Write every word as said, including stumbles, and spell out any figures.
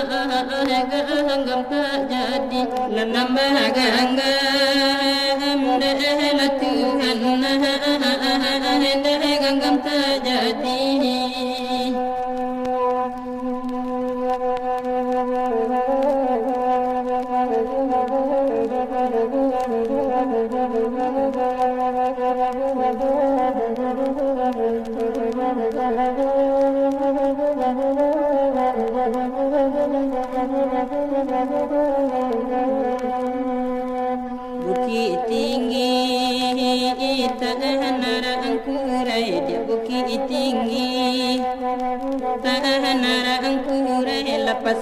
Ganggam tak jadi, lanam baganggam dek lah Tuhan, dek ganggam tak jadi. Bukik Tinggi, tahan arang kurai, di Bukik Tinggi, tahan arang kurai, lapas